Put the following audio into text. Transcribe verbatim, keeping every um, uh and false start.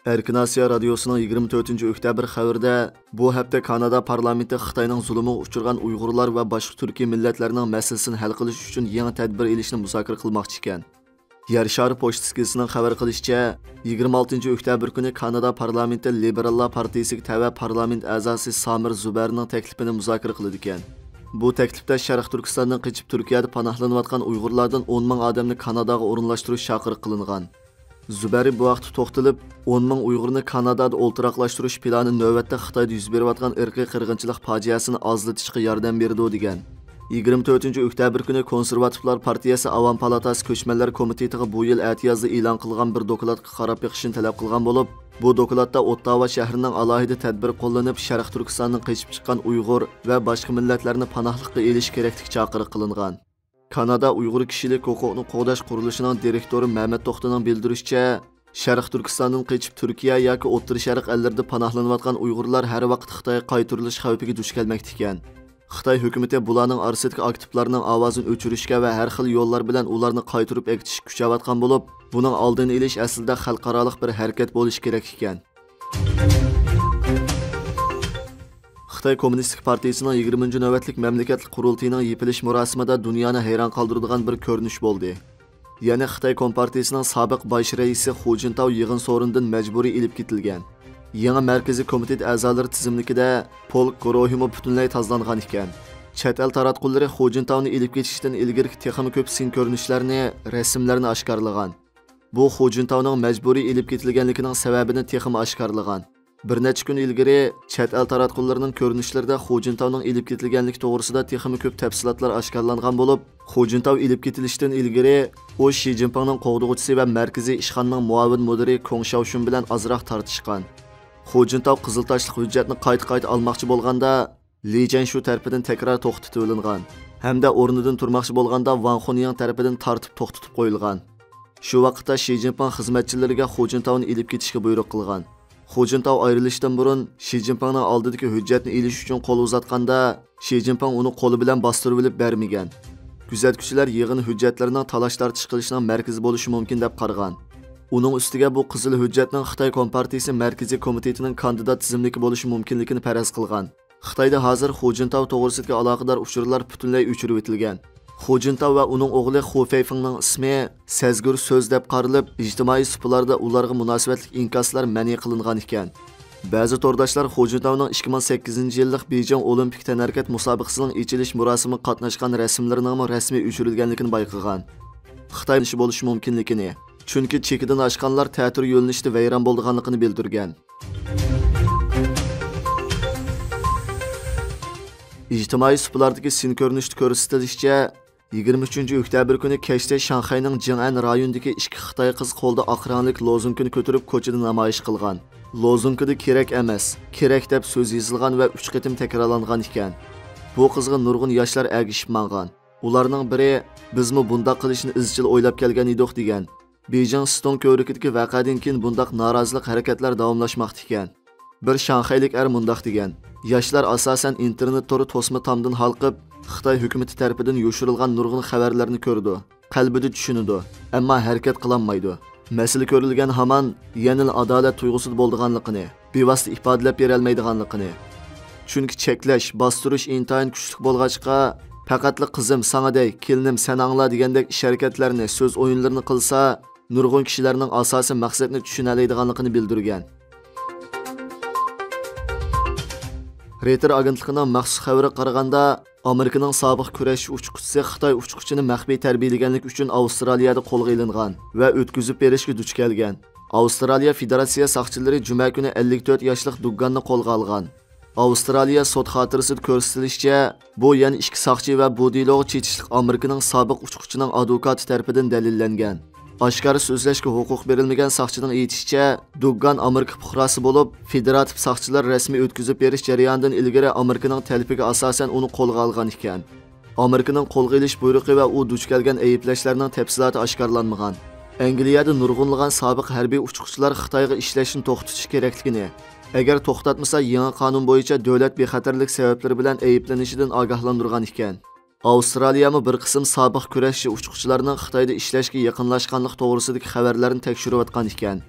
ئەركىن ئاسىيا رادىيوسىنىڭ يىگىرمە تۆتىنچى ئۆكتەبىر خەۋىرىدە، بۇ ھەپتە كانادا پارلامېنتى خىتاينىڭ زۇلۇمىغا ئۇچرىغان ئۇيغۇرلار ۋە باشقا تۈركىي مىللەتلەرنىڭ مەسىلىسىنى ھەل قىلىش ئۈچۈن يېڭى تەدبىر ئېلىشنى مۇزاكىرە قىلماقچى ئىكەن. يەر شارى پوچتىسى گېزىتىنىڭ خەۋەر قىلىشىچە، يىگىرمە ئالتىنچى ئۆكتەبىر كۈنى كانادا پارلامېنتى لىبېراللار پارتىيىسىگە تەۋە پارلامېنت ئەزاسى سامىر زۇبەرنىڭ تەكلىپىنى مۇزاكىرە قىلىدىكەن. بۇ تەكلىپتە شەرقىي تۈركىستاندىن قېچىپ تۈركىيەدە پاناھلىنىۋاتقان ئۇيغۇرلاردىن ئون مىڭ ئادەمنى كاناداغا ئورۇنلاشتۇرۇش چاقىرىقى قىلىنغان. زۇبەرى بۇ ھەقتە توختىلىپ، ئون مىڭ ئۇيغۇرنى كانادادا ئولتۇراقلاشتۇرۇش پىلانى نۆۋەتتە خىتايدا يۈز بېرىۋاتقان ئىرقىي قىرغىنچىلىق پاجىئەسىنى ئازلىتىشقا ياردەم بېرىدۇ، دېگەن. يىگىرمە تۆتىنچى ئۆكتەبىر كۈنى كونسېرۋاتىپلار پارتىيەسى ئاۋام پالاتاسى كۆچمەنلەر كومىتېتىغا بۇ يىل ئەتىيازدا ئېلان قىلغان بىر دوكلاتقا قاراپ بېقىشنى تەلەپ قىلغان بولۇپ، بۇ دوكلاتتا ئوتتاۋا شەھىرىنىڭ ئالاھىدە تەدبىر قوللىنىپ، شەرقىي تۈركىستاندىن قېچىپ چىققان ئۇيغۇر ۋە باشقا مىللەتلەرنى پاناھلىققا ئېلىش كېرەكلىكى چاقىرىق قىلىنغان. كانادا ئۇيغۇر كىشىلىك ھوقۇقنى قوغداش قۇرۇلۇشىنىڭ دىرېكتورى مەمەت توختىنىڭ بىلدۈرۈشىچە، شەرقىي تۈركىستاندىن قېچىپ تۈركىيە ياكى ئوتتۇرا شەرق ئەللىرىدە پاناھلىنىۋاتقان ئۇيغۇرلار ھەر ۋاقىت خىتايغا قايتۇرۇلۇش خەۋپىگە دۇچ كەلمەكتە ئىكەن. خىتاي ھۆكۈمىتى بۇلارنىڭ ئارىسىدىكى ئاكتىپلارنىڭ ئاۋازىنى ئۆچۈرۈشكە ۋە ھەر خىل يوللار بىلەن ئۇلارنى قايتۇرۇپ ئەكېتىشكە كۈچەۋاتقان بولۇپ، بۇنىڭ ئالدىنى ئېلىش ئەسلىدە خەلقئارالىق بىر ھەرىكەت بولۇشى كېرەك ئىكەن. خىتاي كوممۇنىستىك پارتىيىسىنىڭ يىگىرمىنچى نۆۋەتلىك مەملىكەتلىك قۇرۇلتىيىنىڭ يېپىلىش مۇراسىمىدا دۇنيانى ھەيران قالدۇرىدىغان بىر كۆرۈنۈش بولدى. يەنى خىتاي كومپارتىيىسىنىڭ سابىق باش رەئىسى خۇ جىنتاۋ يىغىن سورۇنىدىن مەجبۇرىي ئېلىپ كېتىلگەن. يېڭى مەركىزىي كومىتېت ئەزالىرى تىزىملىكىدە پولك گۇرۇھىمۇ پۈتۈنلەي تازىلانغان ئىكەن. چەت ئەل تاراتقۇلىرى خۇ جىنتاۋنى ئېلىپ كېتىشتىن ئىلگىرىكى تېخىمۇ كۆپ سىن كۆرۈنۈشلەرنى، رەسىملەرنى ئاشكارىلىغان. بۇ خۇ جىنتاۋنىڭ مەجبۇرىي ئېلىپ كېتىلگەنلىكىنىڭ سەۋەبىنى تېخىمۇ ئاشكارىلىغان. بىر نەچچە كۈن ئىلگىرى چەت ئەل تاراتقۇلىرىنىڭ كۆرۈنۈشلىرىدە خۇ جىنتاۋنىڭ ئېلىپ كېتىلگەنلىكى توغرىسىدا تېخىمۇ كۆپ تەپسىلاتلار ئاشكارىلانغان بولۇپ، خۇ جىنتاۋ ئېلىپ كېتىلىشتىن ئىلگىرى ئۇ شى جىنپىڭنىڭ قوغدىغۇچىسى ۋە مەركىزىي ئىشخانىنىڭ مۇئاۋىن مۇدىرى كوڭ شياۋشۈن بىلەن ئازراق تارتىشقان. خۇ جىنتاۋ قىزىل تاشلىق ھۆججەتنى قايتا-قايتا ئالماقچى بولغاندا، لى جەنشۇ تەرىپىدىن تەكرار توختىتىۋېلىنغان ھەمدە ئورنىدىن تۇرماقچى بولغاندا ۋاڭ خۇنيىڭ تەرىپىدىن تارتىپ توختىتىپ قويۇلغان. شۇ ۋاقىتتا شى جىنپىڭ خىزمەتچىلىرىگە خۇ جىنتاۋنى ئېلىپ كېتىشكە بۇيرۇق قىلغان. خۇ جىنتاۋ ئايرىلىشتىن بۇرۇن شى جىنپىڭنىڭ ئالدىدىكى ھۆججەتنى ئېلىش ئۈچۈن قول ئۇزاتقاندا، شى جىنپىڭ ئۇنى قولى بىلەن باستۇرۇۋېلىپ بەرمىگەن. كۆزەتكۈچىلەر يىغىن ھۆججەتلىرىنىڭ تالاش-تارتىش قىلىشنىڭ مەركىزى بولۇشى مۇمكىن دەپ قارىغان. ئۇنىڭ ئۈستىگە بۇ قىزىل ھۆججەتنىڭ خىتاي كومپارتىيىسى مەركىزىي كومىتېتىنىڭ كاندىدات تىزىملىكى بولۇشى مۇمكىنلىكىنى پەرەز قىلغان. خىتايدا ھازىر خۇ جىنتاۋ توغرىسىدىكى ئالاقىدار ئۇچۇرلار پۈتۈنلەي ئۆچۈرۈۋېتىلگەن. خۇ جىنتاۋ ۋە ئۇنىڭ ئوغلى خۇ فېيفېڭنىڭ ئىسمى سەزگۈر سۆز دەپ قارىلىپ، ئىجتىمائىي سۇپىلاردا ئۇلارغا مۇناسىۋەتلىك ئىنكاسلار مەنئى قىلىنغان ئىكەن. بەزى تورداشلار خۇ جىنتاۋنىڭ ئىككى مىڭ سەككىزىنچى يىللىق بېيجىڭ ئولىمپىك تەنھەرىكەت مۇسابىقىسىنىڭ ئېچىلىش مۇراسىمىغا قاتناشقان رەسىملىرىنىڭمۇ رەسمىي ئۆچۈرۈلگەنلىكىنى بايقىغان. خىتاي بولۇشى مۇمكىنلىكىنى، چۈنكى چېكىدىن ئاشقانلار تەتۈر يۆنىلىشتە ۋەيران بولىدىغانلىقىنى بىلدۈرگەن. ئىجتىمائىي سۇپىلاردىكى سىن كۆرۈنۈشتە كۆرسىتىلىشىچە، يىگىرمە ئۈچىنچى ئۆكتەبىر كۈنى كەچتە شاڭخەينىڭ جىڭئەن رايونىدىكى ئىككى خىتاي قىزى قولىدا ئاق رەڭلىك لوزۇنكىنى كۆتۈرۈپ كوچىدا نامايىش قىلغان. لوزۇنكىدا «كېرەك ئەمەس، كېرەك» دەپ سۆز يېزىلغان ۋە ئۈچ قېتىم تەكرارلانغان ئىكەن. بۇ قىزغا نۇرغۇن ياشلار ئەگىشىپ ماڭغان. ئۇلارنىڭ بىرى، «بىزمۇ بۇنداق قىلىشنى ئىزچىل ئويلاپ كەلگەن ئىدۇق» دېگەن. بېيجىڭ سىتوڭ كۆۋرۈكىدىكى ۋەقەدىن كېيىن بۇنداق نارازىلىق ھەرىكەتلەر داۋاملاشماقتا ئىكەن. بىر شاڭخەيلىك ئەر مۇنداق دېگەن: «ياشلار ئاساسەن ئىنتېرنېت تورى توسما تامدىن ھالقىپ، خىتاي ھۆكۈمىتى تەرىپىدىن يوشۇرۇلغان نۇرغۇن خەۋەرلەرنى كۆرىدۇ، قەلبىدە چۈشىنىدۇ، ئەمما ھەرىكەت قىلالمايدۇ. مەسىلە كۆرۈلگەن ھامان يەنىلا ئادالەت تۇيغۇسىدا بولىدىغانلىقىنى، بىۋاسىتە ئىپادىلەپ بېرەلمەيدىغانلىقىنى. چۈنكى چەكلەش، باستۇرۇش ئىنتايىن كۈچلۈك بولغاچقا، پەقەتلا «قىزىم، ساڭا دەي، كېلىنىم، سەن ئاڭلا» دېگەندەك ئىش-ھەرىكەتلەرنى، سۆز ئويۇنلىرىنى قىلسا، نۇرغۇن كىشىلەرنىڭ ئاساسىي مەقسەتنى چۈشىنەلەيدىغانلىقىنى بىلدۈرگەن. رېيتېر ئاگېنتلىقىنىڭ مەخسۇس خەۋىرىگە قارىغاندا، ئامېرىكىنىڭ سابىق كۈرەشچى ئۇچقۇچىسى خىتاي ئۇچقۇچىنى مەخپىي تەربىيەلىگەنلىكى ئۈچۈن ئاۋسترالىيەدە قولغا ئېلىنغان ۋە ئۆتكۈزۈپ بېرىشكە دۇچ كەلگەن. ئاۋسترالىيە فېدېراتسىيە ساقچىلىرى جۈمە كۈنى ئەللىك تۆت ياشلىق دۇگگاننى قولغا ئالغان. ئاۋسترالىيە سوت خاتىرىسىدە كۆرسىتىلىشىچە، بۇ يەنە ئىككى ساقچى ۋە بۇ دېلوغا چېتىشلىق ئامېرىكىنىڭ سابىق ئۇچقۇچىنىڭ ئادۋوكاتى تەرىپىدىن دەلىللەنگەن. ئاشكارا سۆزلەشكە ھوقۇق بېرىلمىگەن ساقچىنىڭ ئېيتىشىچە، دۇگگان ئامېرىكا پۇقراسى بولۇپ، فېدېراتىپ ساقچىلار رەسمىي ئۆتكۈزۈپ بېرىش جەريانىدىن ئىلگىرى ئامېرىكىنىڭ تەلىپىگە ئاساسەن ئۇنى قولغا ئالغان ئىكەن. ئامېرىكىنىڭ قولغا ئېلىش بۇيرۇقى ۋە ئۇ دۇچ كەلگەن ئەيىبلەشلەرنىڭ تەپسىلاتى ئاشكارىلانمىغان. ئەنگلىيەدە نۇرغۇنلىغان سابىق ھەربىي ئۇچقۇچىلار خىتايغا ئىشلەشنى توختىتىش كېرەكلىكىنى، ئەگەر توختاتمىسا، يېڭى قانۇن بويىچە دۆلەت بىخەتەرلىك سەۋەبلىرى بىلەن ئەيىبلىنىشىدىن ئاگاھلاندۇرغان ئىكەن. ئاۋسترالىيەمۇ بىر قىسىم سابىق كۈرەشچى ئۇچقۇچىلارنىڭ خىتايدا ئىشلەشكە يېقىنلاشقانلىقى توغرىسىدىكى خەۋەرلەرنى تەكشۈرۈۋاتقان ئىكەن.